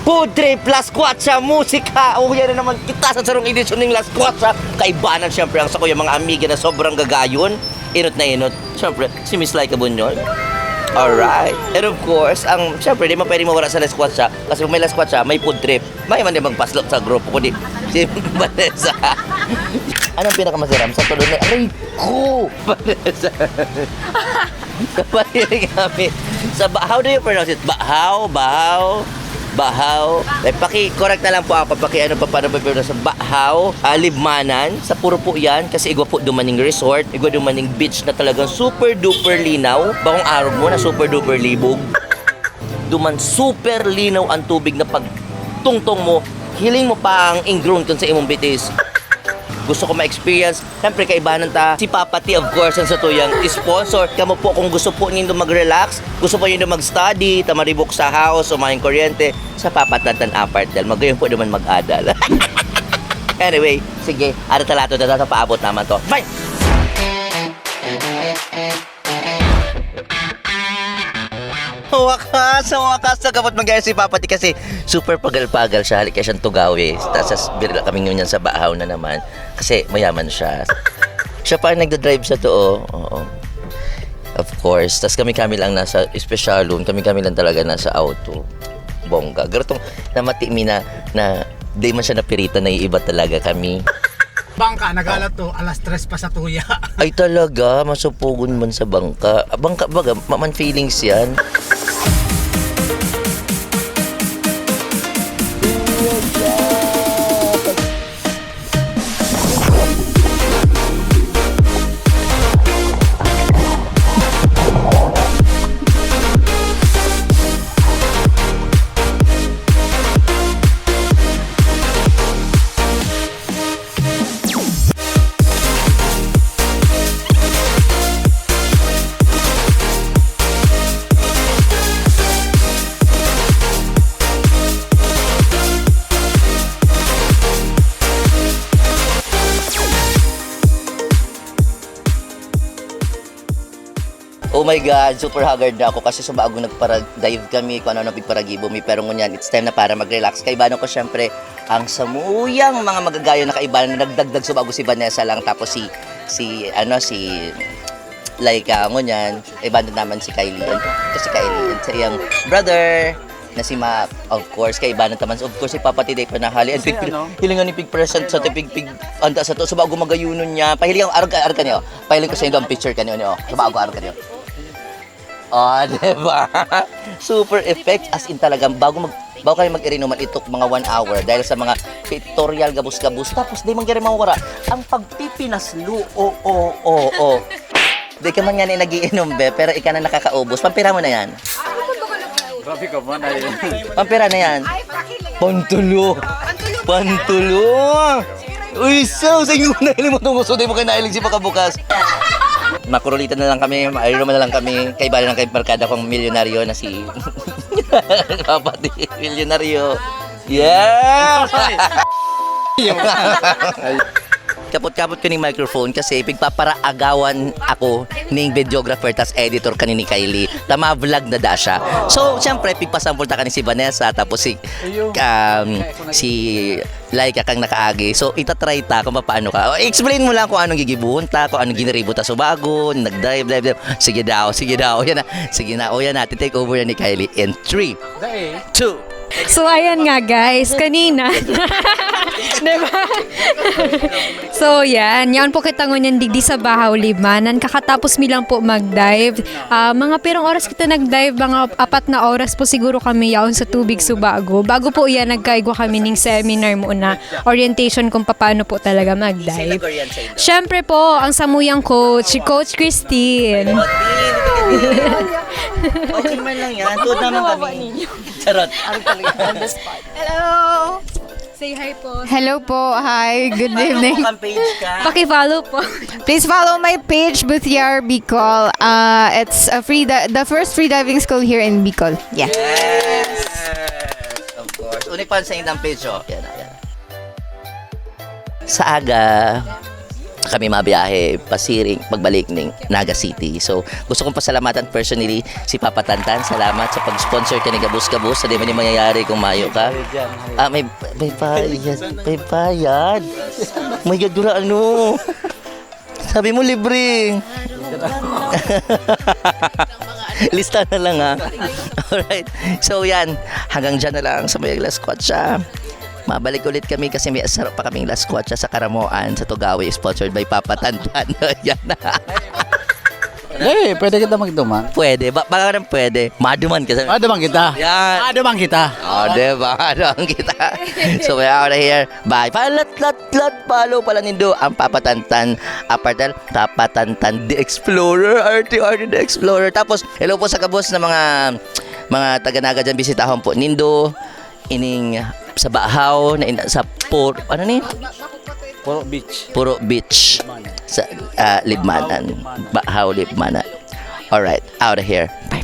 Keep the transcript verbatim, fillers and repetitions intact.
Food trip, Laskwatsa, musika! O, yan na naman kita sa sarong edisyon ning Laskwatsa. Kaibanan, syempre, ang sakuyang mga amiga na sobrang gagayon. Inot na inot. Syempre, si Miss Laika Bunyol. Alright. And of course, ang, syempre, di man pwede mawala sa Laskwatsa. Kasi kung may Laskwatsa, may food trip. May man di magpaslok sa grupo ko, di si Vanessa. Anong pinakamasaram sa tulog na, aray ko! Vanessa. Kapatid kami. Sa ba-, how do you pronounce it? Bahaw? Bahaw? Bahaw? Eh, paki-correct na lang po ako. Paki-ano pa, paano ba pronounce? Bahaw? Ah, Libmanan? Sa puro po yan. Kasi igwa po dumaning resort. Igwa dumaning beach na talagang super duper linaw. Bakong arog mo na super duper libog. Duman super linaw ang tubig na pag tungtong mo, hiling mo pa ang ingron kan sa imong bitis. Gusto ko ma-experience. Siyempre, kaibanan ta. Si Papa T, of course, ang satuyang sponsor. Kamo po, kung gusto po nindo mag-relax, gusto po nindo mag-study, ta maribok sa house o mayong kuryente, sa Papa T naman apart dahil magayon po naman mag-adal. Anyway, sige, ara talato na paabot naman to. Bye! Wakas, sa wakas, nagabot mangyari si Papa T kasi super pagal-pagal siya. Hali kaya siyang tugawi. Tapos birla kami ngunyan sa bahaw na naman. Kasi mayaman siya. Siya pa ang nagdadrive sa to, oh. Oo. Of course. Tapos kami-kami lang nasa espesyalon. Kami-kami lang talaga nasa auto. Bongga. Pero itong namati mi na, na di man siya napiritan, naiiba talaga kami. Bangka, nagala to, alas tres pa sa tuya. Ay talaga, masupugon man sa bangka. Ah, bangka baga, ma-, man feelings yan. Oh my God, super haggard na ako kasi sa bago nagpara-dive kami, kung ano-ano pigparagibo mi. Pero ngunyan, it's time na para mag-relax. Kaibahan ko, syempre, ang samuyang mga magagayon na kaibahan na nagdagdag sa bago si Vanessa lang. Tapos si, si, ano, si Laika, ngunyan. Kaibahan naman si Kylie. Ito si Kylie. And sa iyang brother, na si Ma, of course, kaibahan naman. Of course, si Papa T, di pa nahali. And pig-, hilingan ni pig-present sa to, pig-, pig-, anta sa to. Sa bago magayunon niya. Pahiling, arog ka, arog ka niyo. Pahiling ko sa inyo ang picture kaniyo, niyo. Sa bago, arog ka niyo. Oh, di ba? Super effect. As in talagang bago mag-, bago kayo mag-irinuman itok mga one hour dahil sa mga pictorial gabos-gabos. Tapos di mangyari mawara ang pagpipinaslo. Oo, oo, oo. Di ka man nga ni nagiinom, be, pero ikaw na nakakaubos. Pampira mo na yan. Grabe ka man, ay. Pampira na yan. Pantulo. Pantulo. Uy, so, sa inyo na ilim mo itong gusto, di mo kayo nailig si pagkabukas. Makurulitan na lang kami, maayro na lang kami. Kaiba na lang kay barkada kong milyonaryo na si Papa T, milyonaryo. Yeah! Kapot-kapot ko ning microphone kasi pigpaparaagawan ako ning videographer tas editor kani ni Kylie. Tama vlog na da siya. So, siyempre, pigpasampol ta kani si Vanessa tapos si, um, si Laika kang nakaagi. So, itatry ta kung paano ka. O, explain mo lang kung anong gigibuhon ta, kung anong giniribo ta sa bago, nag-dive, dive, dive. Sige daw, sige daw. Yan na. Sige na, o yan na. Take over yan ni Kylie in three, two. So, ayan nga, guys. Kanina. Diba? So, yan. Yaon po kita ngunyan digdi sa Bahaw, Libmanan. Kakatapos mi lang po mag-dive. Ah, mga pirong oras kita nag-dive? Mga apat na oras po siguro kami yaon sa tubig subago. Bago po yan, nagkaigwa kami ning seminar muna. Orientation kung paano po talaga mag-dive. Siyempre po, ang samuyang coach, si Coach Christine. Okay man lang yan. Tuod naman kami. Charot. Hello! Say hi po. Hello po. Hi. Good evening. Ang page ka. Paki-follow po. Please follow my page, Buthiar Bicol. Uh, it's a free di- the first free diving school here in Bicol. Yeah. Yes! Of course. Uni pa sa indang page, oh. Yan, yan. Sa aga, kami mabiyahe pasiring pagbalik ning Naga City. So, gusto kong pasalamatan personally si Papa Tantan. Salamat sa pag-sponsor ka ni Gabos Gabos. Sa di man yung mangyayari kung mayo ka. Ah, may, may bayad. May bayad. May gagura ano. Sabi mo libre. Lista na lang ha. Alright. So yan, hanggang dyan na lang sa may Las Cuatsa. Mabalik ulit kami kasi may sarap pa kaming Las Cuatsa sa Karamoan, sa Tugawi, sponsored by Papa Tantan. Yan na. Eh, pwede kita magduman. Pwede. Ba, baka naman pwede. Maduman ka sa... Maduman kita. Yan. Maduman kita. Oh, di ba? Maduman kita. So, we're out of here. Bye. Palat, lat, lat, follow pala nindo ang Papa Tantan. Apartel, Papa Tantan, The Explorer. R T R The Explorer. Tapos, hello po sa gabos na mga mga taga Naga dyan, bisitahon po nindo ining sa Bahaw, na in, sa Pur, ano ni? Puro beach. Puro Beach. Sa ah, Libmanan. Bahaw, Libmanan. Alright, out of here. Bye.